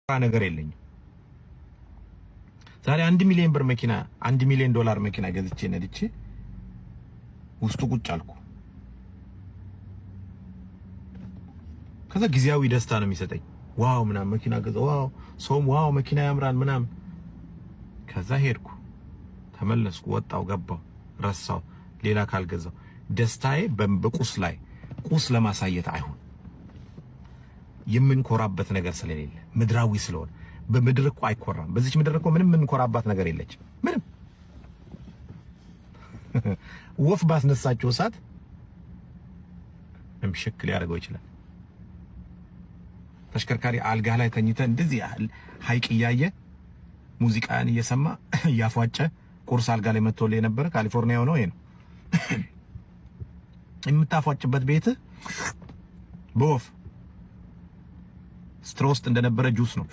ነገር የለኝም። ዛሬ 1 ሚሊዮን ብር መኪና፣ 1 ሚሊዮን ዶላር መኪና ገዝቼ ነድቼ ውስጡ ቁጭ አልኩ። ከዛ ጊዜያዊ ደስታ ነው የሚሰጠኝ። Wow ምናምን መኪና ገዛ፣ wow ሰውም wow መኪና ያምራል ምናምን። ከዛ ሄድኩ፣ ተመለስኩ፣ ወጣው፣ ገባው፣ ረሳው። ሌላ ካልገዛው ደስታዬ በቁስ ላይ ቁስ ለማሳየት አይሁን። የምንኮራበት ነገር ስለሌለ ምድራዊ ስለሆነ በምድር እኮ አይኮራም። በዚች ምድር እኮ ምንም የምንኮራባት ነገር የለችም። ምንም ወፍ ባስነሳቸው እሳት እምሽክ ሊያደርገው ይችላል። ተሽከርካሪ አልጋ ላይ ተኝተ እንደዚህ ሐይቅ እያየ ሙዚቃን እየሰማ እያፏጨ ቁርስ አልጋ ላይ መጥቶልህ የነበረ ካሊፎርኒያ ሆኖ ይሄ ነው የምታፏጭበት ቤት በወፍ straw ውስጥ እንደነበረ ጁስ ነው።